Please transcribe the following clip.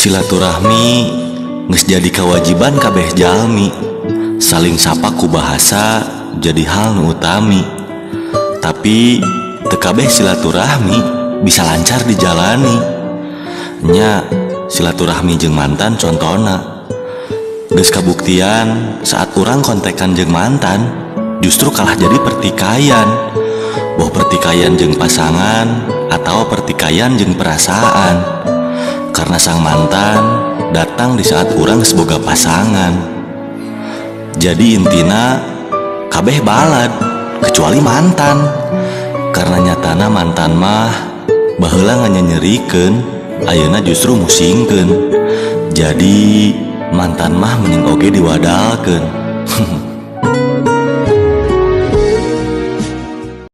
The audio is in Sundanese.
Silaturahmi geus jadi kewajiban kabeh jalmi. Saling sapa ku bahasa jadi hal nu utami. Tapi teu kabeh silaturahmi bisa lancar dijalani. Nya silaturahmi jeung mantan contona. Geus kabuktian saat urang kontekan jeung mantan justru kalah jadi pertikaian. Boh pertikaian jeung pasangan atau pertikaian jeung perasaan. Karena sang mantan datang di saat urang geus boga pasangan. Jadi intina kabeh balad kecuali mantan. Karena nyatana mantan mah baheula nganyerikeun, ayeuna justru musingkeun. Jadi mantan mah mending oge diwadalkeun.